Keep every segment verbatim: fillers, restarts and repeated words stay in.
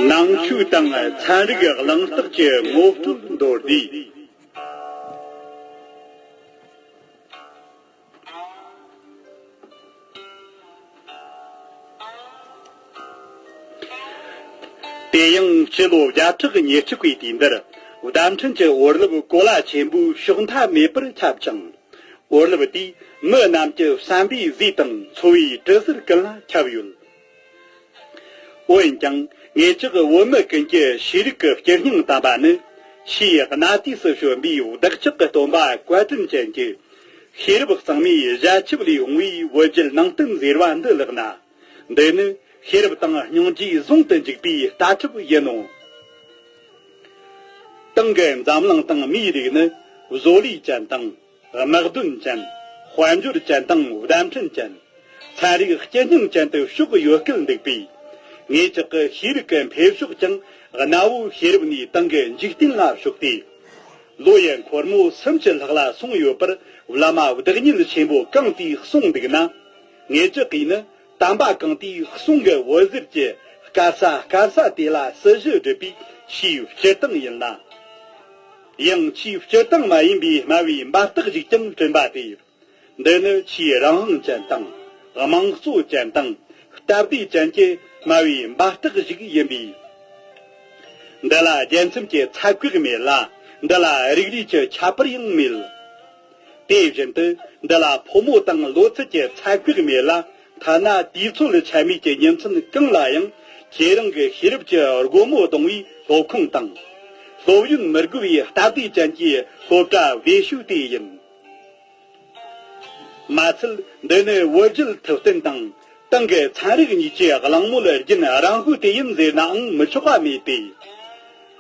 ནང་ཆོས་དང་ཚན་རིག་གླེང་སྟེགས་ཀྱི་ངོ་སྤྲོད་མདོར་བསྡུས། དེ་ཡང་སྤྱི་ལོ་བརྒྱ་ཕྲག་ཉེར་གཅིག་པའི་དུས་འདིར། བརྡ་འཕྲིན་གྱི་འོད་རླབས་གོ་ལ་ཆེན་པོས་ཕྱོགས་མཐའ་མེད་པར་ཁྱབ་ཅིང་། འོད་རླབས་དེས་མི་རྣམས་ཀྱི་བསམ་པའི་ཟས་དང་འཚོ་བའི་དྲི་ཟར་ཀུན་ལ་ཁྱབ་ཡོད། འོན་ཀྱང་ངེད་ཅག་བོད་མི་ཀུན་གྱི་ཤེས་རིག་གི་སྤྱིར་སྙིང་དམ་པ་ནི། ཆེས་གནའ་དུས་སུ་བྱོན་པའི་བདག་ཅག་གི་སྟོན་པ་བཀའ་དྲིན་ཅན་གྱི་ཤེས་རབ་གཙང་མའི་ཞལ་ཆབ་ལས་འོངས་པའི་བོད་བརྒྱུད་ནང་བསྟན་ཟེར་བ་འདི་ལགས་ན། འདི་ནི་ཤེས་རབ་དང་སྙིང་རྗེས་ཟུང་དུ་འཇུག་པའི་ལྟ་གྲུབ་ཡིན་ནོ། དེང་གི་འཛམ་གླིང་སྟེང་མིའི་རིགས་ནི་བཟོ་ལས་ཅན་དང་། དམག་དོན་ཅན། དཔལ་འབྱོར་ཅན་དང་བརྡ་འཕྲིན་ཅན། ཚན་རིག་སྤྱི་སྙིང་ཅན་དུ་ཕྱོགས་ཡོད་སྐད་འདུག་པས། ངེད་ཅག་གི་ཤེས་རིག་གི་འཕེལ་ཕྱོགས་ཀྱང་གནའ་བོའི་ཤེས་རབ་ནས་དེང་གི་འཇིག་རྟེན་ལ་ཕྱོགས་ཏེ། ལོ་ཡི་འཁོར་མོ་སུམ་ཅུ་ལྷག་ལ་སོང་ཡོད་པར་བླ་མ་བདག་ཉིད་ཆེན་པོ་གང་དེས་གསུངས་འདུག་ན། ངེད་ཅག་གིས་ནི་དམ་པ་གང་དེའི་གསུང་གི་འོད་ཟེར་གྱིས་དཀར་ས་དཀར་ས་དེ་ལ་སྲི་ཞུ་བསྒྲུབས་པའི་ཆེས་སྤྱིར་བཏང་ཡིན་ལ། ཡང་ཆེས་སྤྱིར་བཏང་མ་ཡིན་པའི་སྨྲ་བའི་འབབ་སྟེགས་ཤིག་ཀྱང་བསྐྲུན་པ་སྟེ། འདི་ནི་ཆེས་རང་དབང་ཅན་དང་། དམངས་གཙོ་ཅན་དང་། སྟབས་བདེ་ཅན་གྱི་སྨྲ་བའི་འབབ་སྟེགས་ཤིག་ཡིན་པས། འདི་ལ་རྒྱལ་མཚམས་ཀྱི་ཚད་བཀག་མེད་ལ། འདི་ལ་རིགས་རུས་ཀྱི་ཁྱད་པར་ཡང་མེད། དེ་བཞིན་དུ་འདི་ལ་ཕོ་མོ་དང་ལོ་ཚད་ཀྱི་ཚད་བཀག་མེད་ལ། ཐ་ན་དུས་ཚོད་ཆ་མེད་ཀྱི་ཉིན་མཚན་གང་ལ་ཡང་ཁྱེད་རང་གི་ཤེས་རབ་ཀྱི་སྒོ་མོ་རྡུང་བའི་སློབ་ཁང་དང་། སློབ་ཡོན་མི་དགོས་པའི་སྟབས་བདེ་ཅན་གྱི་སློབ་གྲྭ་བདེ་ཤོས་དེ་ཡིན། མ་ཚད་འདི་ནི་བོད་བརྒྱུད་ཐུབ་བསྟན་དང་། དེང་གི་ཚན་རིག་གཉིས་ཀྱི་གླེང་མོལ་རྒྱུན་རིང་ཤོས་དེ་ཡིན་ཟེར་ནའང་མི་ཆོག་པ་མེད་དེ།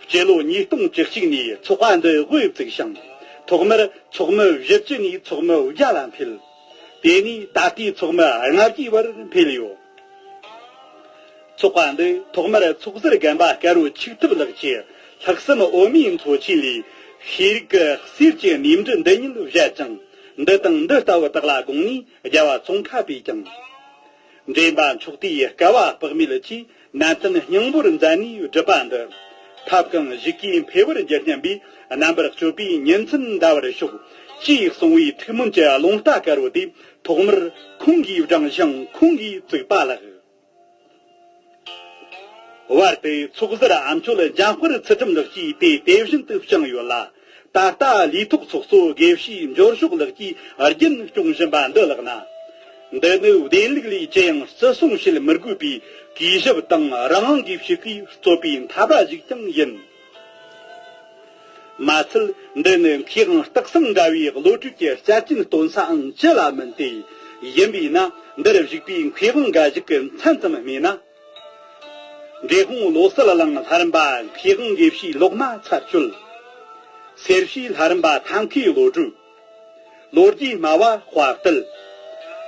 སྤྱི་ལོ་ཉིས་སྟོང་བཅུ་གཅིག་ནས་ཚོགས་པ་འདི་དབུ་བཙུགས་ཤིང་། ཐོག་མར་ཚོགས་མི་བཞི་བཅུ་ནས་ཚོགས་མི་བརྒྱ་ལ་འཕེལ། དེ་ནས་ད་ལྟའི་ཚོགས་མི་ལྔ་བརྒྱའི་བར་འཕེལ་ཡོད། ཚོགས་པ་འདི་ཐོག་མར་ཚོགས་ཟུར་རྒན་པ་སྐལ་རོ་ཆིག་ཐུབ་ལགས་ཀྱིས་ལྷག་བསམ་འོ་མའི་མཚོ་ཆེན་ལས། ཤེས་རིག་གི་གསེར་གྱི་ནས་འབྲུ་འདི་ཉིད་བཞད་ཅིང་། འདི་དང་འདི་ལྟ་བུ་དག་ལ་དགོངས་ནས་རྒྱལ་བ་ཙོང་ཁ་པས་ཀྱང་། འདྲེན་པ་མཆོག་དེའི་དཀའ་བ་དཔག་མེད་ཀྱིས། ནན་ཏན་སྙིང་པོར་མཛད་ནས་བསྒྲུབས་པ་འདི། ཐབས་གང་གཞིག་གིས་འཕེལ་བར་འགྱུར་སྙམ་པས། རྣམ་པར་དཔྱོད་པའི་ཉིན་མཚན་འདའ་བར་ཤོག་ཅེས་གསུངས་པའི་ཐུགས་སྨོན་གྱི་རླུང་རྟ་དཀར་པོ་དེ་ཐོག་མར་ཁོང་གིས་བསྒྲེངས་ཤིང་ཁོང་གིས་བཙུགས་པ་ལགས། བར་དུ་ཚོགས་ཟུར་ཨ་མཆོད་འཇམ་དཔལ་ཚུལ་ཁྲིམས་ལགས་ཀྱིས་དེ་དེ་བཞིན་དུ་བསྐྱངས་ཡོད་ལ། ད་ལྟ་ལས་ཐོག་ཚོགས་གཙོ་དགེ་བཤེས་འབྱོར་ཕྱུག་ལགས་ཀྱིས་རྒྱུན་སྐྱོང་བཞིན་པ་འདི་ལགས་ན། འདི་ནི་བདེན་ལུགས་ལས་ཅི་ཡང་བརྩི་སྲུང་བྱེད་མི་དགོས་པའི་གུས་ཞབས་དང་རང་དབང་གིས་ཕྱི་གུས་རྩོད་པའི་ཐབས་ར་ཞིག་ཀྱང་ཡིན། མ་ཚད་འདི་ནི་མཁས་དབང་སྟག་ཚང་འདྲ་བའི་བློ་གྲོས་ཀྱི་བསྐྱར་སྐྱེན་སྟོན་ས་ཨང་ཅི་ལ་མིན་ཏེ། ཡིན་པས་ན་འདིར་བཞུགས་པའི་མཁས་དབང་འགའ་ཞིག་གི་མཚན་ཙམ་སྨྲས་ན། འབྲས་སྤུངས་བློ་གསལ་གླིང་ལྷ་རམས་པ་མཁས་དབང་དགེ་བཤེས་ལོག་སྨྲ་ཚར་གཅོད། སེར་བྱེས་ལྷ་རམས་པ་ཐབས་མཁས་བློ་གྲོས། ལོ་རྒྱུས་སྨྲ་བ་དཔའ་གཏད།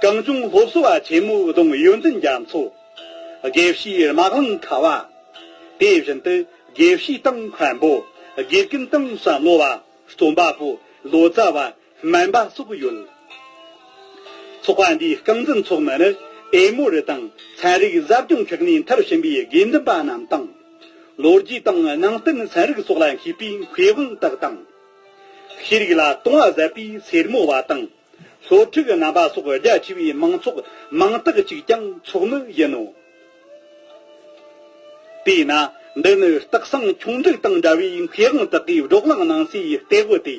གངས་ལྗོངས་སློབ་གསོ་བ་ཆེན་མོའི་གདུང་ཡོན་ཏན་རྒྱ་མཚོ། དགེ་བཤེས་རྨ་གླིང་ཁ་བ། དེ་བཞིན་དུ་དགེ་བཤེས་དང་མཁན་པོ། དགེ་རྒན་དང་བསམ་བློ་བ། རྩོམ་པ་པོ། ལོ་ཙཱ་བ། སྨན་པ་སོགས་ཡོད། ཚོགས་པ་འདིའི་རྐང་འཛིན་ཚོགས་མི་ནི་ཨེ་མོ་རི་དང་ཚན་རིག་ཟབ་སྦྱོང་ཁག་ནས་མཐར་ཕྱིན་པའི་དགེ་འདུན་པ་རྣམས་དང་། ལོ་རྒྱུས་དང་ནང་བསྟན་ཚན་རིག་སོགས་ལ་མཁས་པའི་མཁས་དབང་དག་དང་། ཤེས་རིག་ལ་དུང་བ་ཟད་པའི་སེར་མོ་བ་དང་། སློབ་ཕྲུག་རྣམ་པ་སོགས་རྒྱ་ཆེ་བའི་མང་ཚོགས་མང་དག་ཅིག་ཀྱང་ཚོགས་མི་ཡིན་ནོ། དེས་ན་འདི་ནི་སྟག་ཚང་ཁྱུང་འབྲུག་དང་འདྲ་བའི་མཁས་དབང་དག་གིས་བགྲོ་གླེང་གནང་སའི་ལྟེ་བ་སྟེ།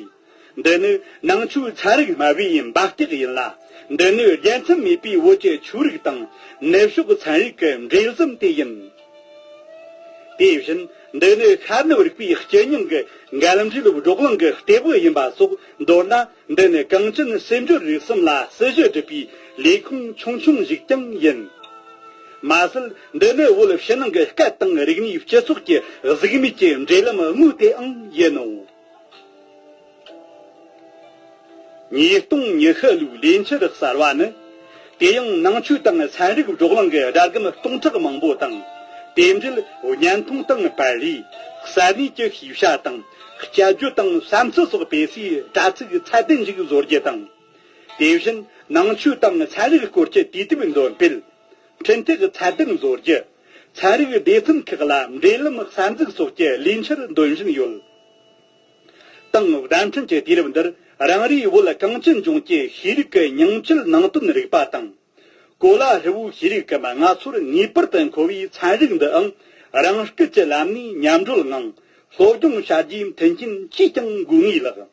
འདི་ནི་ནང་ཆོས་ཚན་རིག་སྨྲ་བའི་འབབ་སྟེགས་ཡིན་ལ། འདི་ནི་རྒྱལ་མཚམས་མེད་པའི་བོད་ཀྱི་ཆོས་རིག་དང་ནུབ་ཕྱོགས་ཚན་རིག་གི་འབྲེལ་ཟམ་དེ་ཡིན། དེ་བཞིན་འདི་ནི་ཤར་ནུབ་རིག་པའི་སྤྱི་སྙིང་གི་འགལ་འབྲེལ་བགྲོ་གླེང་གི་ལྟེ་བ་ཡིན་པ་སོགས། མདོར་ན་འདི་ནི་གངས་ཅན་སྲིད་འབྱོར་རིག་གསུམ་ལ་སྲི་ཞུ་བསྒྲུབས་པའི་ལས་ཁུངས་ཆུང་ཆུང་ཞིག་ཀྱང་ཡིན། མ་ཟད་འདི་ནི་བོད་ཕྱི་ནང་གི་སྐད་དང་རིག་གནས་སྤྱི་ཚོགས་ཀྱི་གཟུགས་མེད་ཀྱི་འབྲེལ་ལམ་དངོས་དེའང་ཡིན་ནོ། ཉིས་སྟོང་ཉི་ཤུ་ལོའི་ལས་འཆར་གསར་བ་ནི། དེ་ཡང་ནང་ཆོས་དང་ཚན་རིག་བགྲོ་གླེང་གི་སྒྲ་སྒམ་སྟོང་ཕྲག་མང་པོ་དང་། དེ་འབྲེལ་བརྙན་ཐུང་དང་པར་རིས། གསར་གནས་ཀྱི་ཤེས་བྱ་དང་། དཔྱད་བརྗོད་དང་བསམ་ཚུལ་སོགས་སྤེལ་སའི་དྲ་ཚིགས་ཚད་ལྡན་ཞིག་བཟོ་རྒྱུ་དང་། དེ་བཞིན་ནང་ཆོས་དང་ཚན་རིག་སྐོར་གྱི་དུས་དེབ་འདོན་སྤེལ། འཕྲིན་ཐེག་ཚད་ལྡན་བཟོ་རྒྱུ། ཚན་རིག་སྡེ་ཚན་ཁག་ལ་འབྲེལ་ལམ་གསར་འཛུགས་སོགས་ཀྱི་ལས་འཆར་འདོན་བཞིན་ཡོད། ཏང་བདམས་ཐོན་གྱི་དུས་རབས་འདིར་རང་རེའི་བོད་གངས་ཅན་ལྗོངས་ཀྱི་ཤེས་རིག་གི་ཉིང་བཅུད་ནང་དོན་རིག་པ་དང་། གོ་ལ་ཧྲིལ་བོའི་ཤེས་རིག་གམ་ང་ཚོར་ངེས་པར་དུ་མཁོ་བའི་ཚན་རིག་འདིའང་རང་སྐད་ཀྱི་ལམ་ནས་མཉམ་སྒྲོལ་ངང་སློབ་སྦྱོང་བྱ་རྒྱུའི་མཐུན་རྐྱེན་ཅིས་ཀྱང་དགོས་ངེས་ལགས།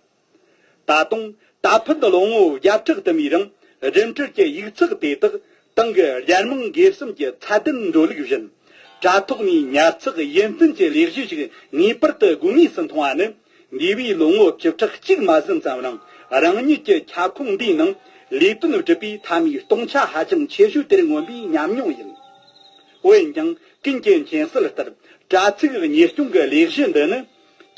ད་དུང་ད་ཕན་ལོ་ངོ་བརྒྱ་ཕྲག་དུ་མའི་རིང་རྒྱུན་འཁྱོངས་ཀྱི་ཡིག་ཚགས་དེ་དག་ཏང་གི་རྒྱལ་དམངས་འགན་སེམས་ཀྱི་ཚད་ལྡན་འགྲོ་ལུགས་བཞིན་དྲ་ཐོག་ནས་ཉར་ཚགས་ཡིན་བསྟན་གྱི་ལས་གཞི་ཞིག་ངེས་པར་དུ་དགོས་ངེས་སུ་མཐོང་བ་ནི། འདས་པའི་ལོ་ངོ་བཅུ་ཕྲག་གཅིག་མ་ཟིན་ཙམ་རིང་རང་ཉིད་ཀྱི་ཁྱབ་ཁོངས་འདིའི་ནང་ལས་དོན་བསྒྲུབས་པའི་མཐའ་མའི་སྟོང་ཆ་ཧ་ཅང་ཆེ་ཤོས་དེར་མངོན་པའི་ཉམས་མྱོང་ཡིན། འོན་ཀྱང་ཀུན་གྱི་མཁྱེན་གསལ་ལྟར་དྲ་ཚིགས་གཉེར་སྐྱོང་གི་ལས་གཞི་འདི་ནི་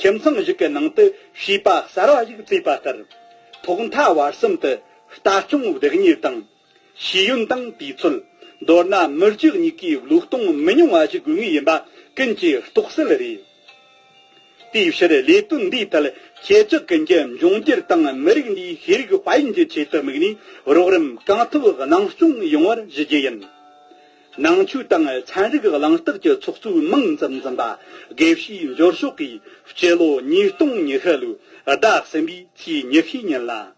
ཁྱིམ་ཚང་ཞིག་གི་ནང་དུ་བྱིས་པ་གསར་བ་ཞིག་བཙས་པ་ལྟར་ཐོག་མཐའ་བར་གསུམ་དུ་ལྟ་སྐྱོང་བདག་གཉེར་དང་། ཤེས་ཡོན་དང་དུས་ཚོད། མདོར་ན་མི་རྒྱུ་གཉིས་ཀའི་བློས་གཏོང་མི་ཉུང་བ་ཞིག་དགོས་ངེས་ཡིན་པ་ཀུན་གྱིས་རྟོགས་གསལ་རེད། དེའི་ཕྱིར་ལས་དོན་འདིའི་ཐད་ཁྱེད་ཅག་ཀུན་གྱིས་འབྱུང་འགྱུར་དང་མི་རིགས་འདིའི་ཤེས་རིག་དཔལ་ཡོན་གྱི་ཆེད་དུ་དམིགས་ནས་རོགས་རམ་གང་ཐུབ་གནང་སྐྱོང་ཡོང་བར་ཞུ་རྒྱུ་ཡིན། ནང་ཆོས་དང་ཚན་རིག་གླེང་སྟེགས་ཀྱི་ཚོགས་གཙོའི་མིང་ཙམ་འཛིན་པ་དགེ་བཤེས་འབྱོར་ཕྱུག་གིས་སྤྱི་ལོ་ཉིས་སྟོང་ཉི་ཤུ་ལོའི་ཟླ་གསུམ་པའི་ཚེས་ཉི་ཤུའི་ཉིན་ལ།